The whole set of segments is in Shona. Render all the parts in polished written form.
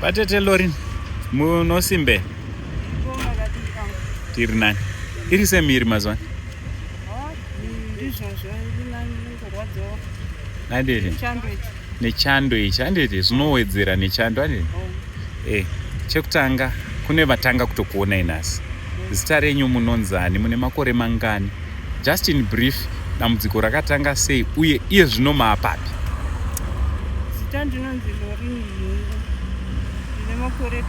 Vatete Lorin, munosimbe? Tiri nani. Iri semiri mazuva ano? Handiti? Nechando ichi handiti zvinowedzera nechando handiti? Oh. Eh, chekutanga kune vatanga kutokuonai nhasi. Zita renyu munonzani, mune makore mangani? Just in brief, dambudziko rakatanga sei uye iye zvino maapapi? Zita ndinonzi Lorini Mhungu, ndine makore 28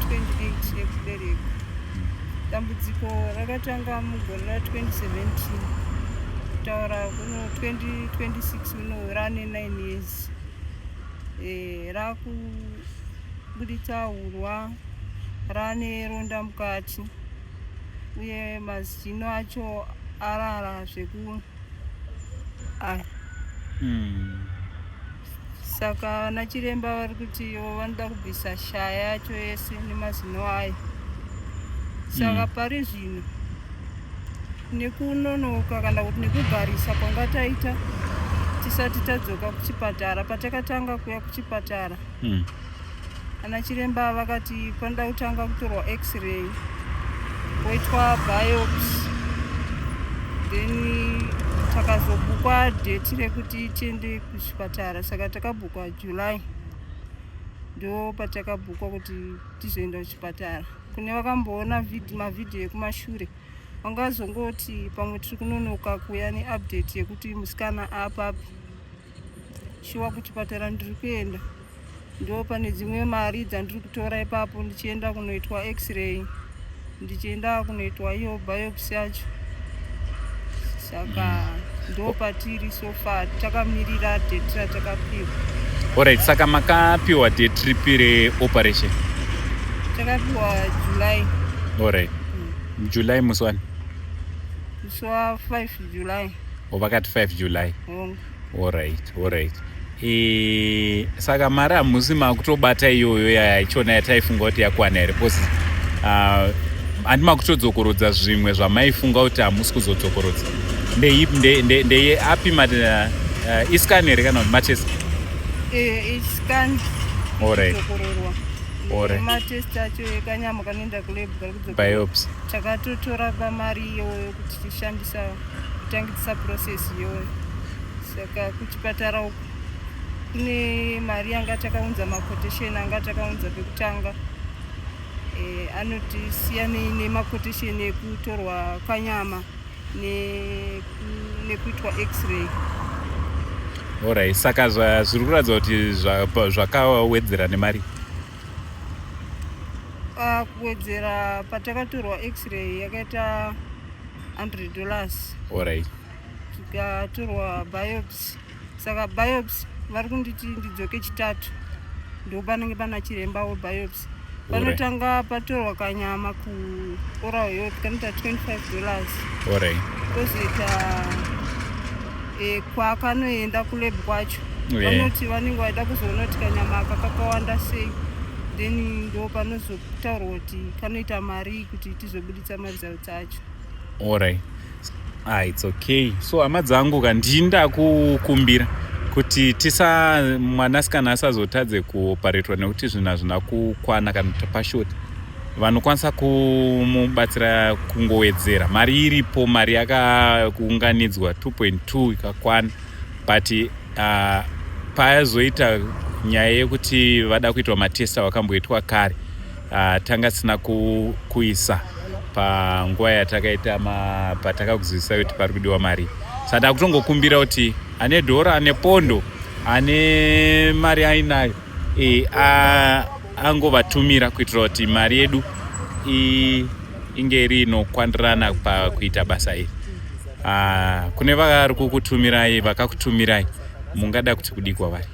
ekuberekwa. Dambudziko rakatanga mugore ra 2017 kutaura kuno 2026 uno rane 9 years e, rakubuditsa hurwa rane ronda mukati uye mazino acho arara zveku aya Saka vana chiremba vari kuti ivo vanoda kubvisa shaya yacho yese nemazino ayo. Saka pari zvino nekunonoka kana kuti nekugarisa kwanga taita tisati tadzoka kuchipatara patakatanga kuya kuchipatara Ana chiremba vakati panoda kutanga kutorwa x-ray poitwa biopsy then takazobhukwa date rekuti tiende kuchipatara saka takabhukwa July ndo patakabhukwa kuti tizoenda kuchipatara kune vakamboona mavhidhiyo ekumashure vangazongoti pamwe tiri kunonoka kuuya neupdate yekuti musikana apapi shuwa kuchipatara ndiri kuenda ndo pane dzimwe mari dzandiri kutora ipapo ndichienda kunoitwa x-ray ndichienda kunoitwa iyo biopsy yacho saka ndo patiri so far takamirira date ratakapiwa. Alright, saka makapiwa date ripi reoperation? Takapiwa July. Alright. July musi wani? Musi wa 5 July. O vakati 5 July. Alright, alright. E, saka mari hamusi makutobata iyoyo yaichona yataifunga kuti yakwana here because handi makutodzokorodza zvimwe zvamaifunga kuti hamusi kuzodzokorodza ndeapi iscan here kana kuti matest? Iscan. Alright. Alright. Matest acho ekanyama kanoenda kulab kari kudzokorora. Biopsy. Takatotora pamari iyoyo kuti tishandisa kutangisa process iyoyo saka kuchipatara uku kune mari yanga takaunza maquotation anga takaunza pekutanga e, anoti siyanei nemaquotation ekutorwa kanyama nekuitwa x-ray. Alright, saka zviri kuratidza kuti zvakawedzera nemari? Kuwedzera patakatorwa x-ray yakaita $100. Alright. Tikatorwa biopsy saka biopsy vari kunditi ndidzoke chitatu ndo panenge pana chiremba webiopsy panotanga patorwa kanyama kuoral health kanoita $25. Alright. Kozoita kwakanoenda kulab kwacho vanoti vanenge vaida kuzoona kuti kanyama aka kakawanda sei then ndo panozotaurwa kuti kanoita mari kuti tizobuditsa maresults acho. Alright. Ah, it's okay. So hama dzangu ka ndinda kukumbira kuti tisa mwanasikana asazotadze kuoparetwa nekuti zvinhu hazvina kukwana kana kuti pashoti vanokwanisa kumubatsira kungowedzera mari iripo mari yakaunganidzwa 2.2 ikakwana but payazoita nyaya yekuti vada kuitwa matest awakamboitwa kare tanga tisina kuisa panguva yatakaita patakakuzivisa kuti pari kudiwa mari saka takutongokumbira kuti ane dhora ane pondo ane mari ainayo e, angovatumira kuitira kuti mari yedu inge iri inokwandirana pakuita basa iri. Kune vari kukutumirai vakakutumirai mungada kuti kudii kwavari?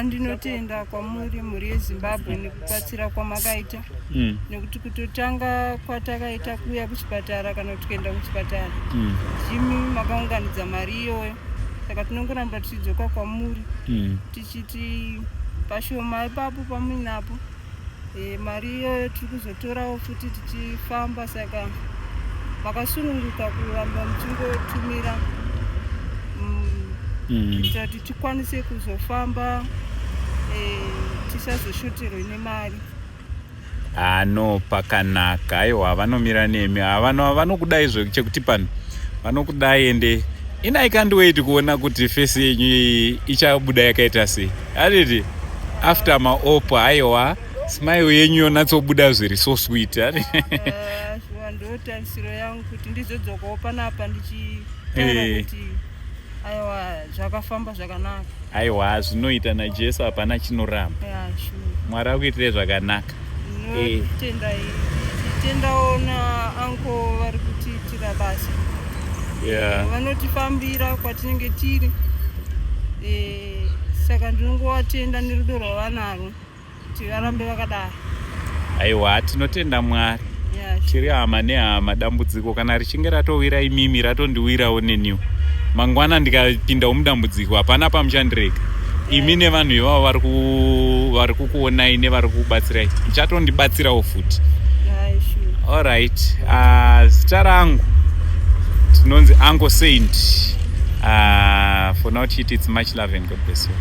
Ndinotenda kwamuri mhuri yeZimbabwe nekubatsira kwamakaita nekuti kutotanga kwatakaita kuuya kuchipatara kana kuti kuenda kuchipatara imi makaunganidza mari iyoyo saka tinongoramba tichidzoka kwamuri tichiti pashoma ipapo pamuinapo mari iyoyo tiri kuzotorawo futi tichifamba saka makasununguka kuramba muchingotumira kuitira kuti tikwanise kuzofamba Tisazoshoterwe nemari. Ano pakanaka. Aiwa, vanomira nemi. Havano vanokudai chekuti pano vanokudai, ende ina I can't wait kuona kuti face yenyu iyi ichabuda yakaita sei, handiti? After maopo, aiwa, smile yenyu yonatsobuda zviri so sweet, handiti? Shuwa, ndo tarisiro yangu kuti ndizodzokawo panapa ndichitaura kuti aiwa, zvakafamba zvakanaka. Aiwa, zvinoita naJesu, hapana chinoramba. Ya, sure. Mwari akuitire zvakanaka. Ndinotenda, tichitendawo nauncle vari kutiitira basa. Vanotifambira kwatinenge tiri. Saka ndinongovatenda nerudo rwavanarwo, kuti varambe vakadaro. Aiwa, tinotenda Mwari. Tiri hama nehama. Dambudziko kana richinge ratowira imimi, ratondiwirawo neniwo. Mangwana ndikapindawo mudambudziko, hapana pamuchandirega imi nevanhu ivavo vari kukuonai nevari kukubatsirai, muchatondibatsirawo futi. Yeah, sure. Alright, zita rangu tinonzi Uncle Saint. For now tichiti it's much love and God bless you.